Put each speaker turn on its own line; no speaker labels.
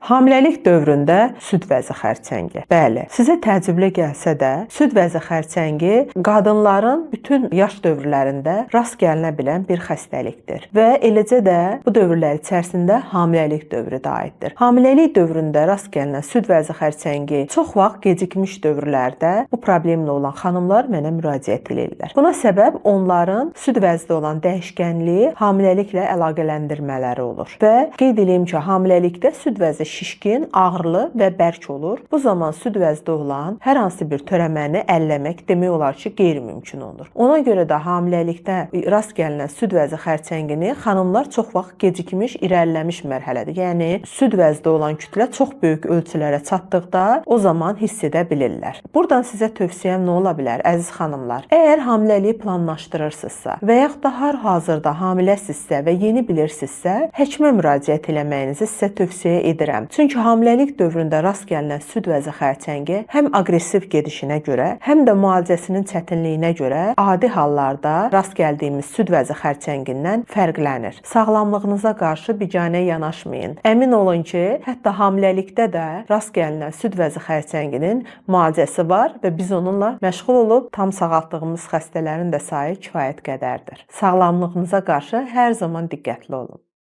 Hamiləlik dövründə süd vəzi xərçəngi. Bəli, sizə təəccüblü gəlsə də, süd vəzi xərçəngi qadınların bütün yaş dövrlərində rast gəlinə bilən bir xəstəlikdir və eləcə də bu dövrlər içərisində hamiləlik dövrü də aiddir. Hamiləlik dövründə rast gəlinən süd vəzi xərçəngi çox vaxt gecikmiş dövrlərdə bu problemlə olan xanımlar mənə müraciət edirlər. Buna səbəb onların süd vəzdə olan dəyişkənliyi hamiləliklə əlaqələndirmələri olur. Və qeyd eləyim ki, hamiləlikdə süd vəzi şişkin, ağrılı və bərk olur. Bu zaman süd vəzdə olan hər hansı bir törəməni əlləmək demək olar ki, qeyri-mümkün olur. Ona görə də hamiləlikdə rast gəlinən süd vəzi xərçəngini xanımlar çox vaxt gecikmiş, irəliləmiş mərhələdə, yəni süd vəzdə olan kütlə çox böyük ölçülərə çatdıqda o zaman hiss edə bilirlər. Buradan sizə tövsiyəm nə ola bilər, əziz xanımlar? Əgər hamiləliyi planlaşdırırsınızsa və yaxud da hal-hazırda hamiləsinizsə və yeni bilirsinizsə, həkimə müraciət eləməyinizi sizə tövsiyə edirəm. Çünki hamiləlik dövründə rast gəlinən süd vəzi xərçəngi həm aqressiv gedişinə görə, həm də müalicəsinin çətinliyinə görə adi hallarda rast gəldiyimiz süd vəzi xərçəngindən fərqlənir. Sağlamlığınıza qarşı biganə yanaşmayın. Əmin olun ki, hətta hamiləlikdə də rast gəlinən süd vəzi xərçənginin müalicəsi var və biz onunla məşğul olub tam sağaltdığımız xəstələrin də sayı kifayət qədərdir. Sağlamlığınıza qarşı hər zaman diqqətli olun.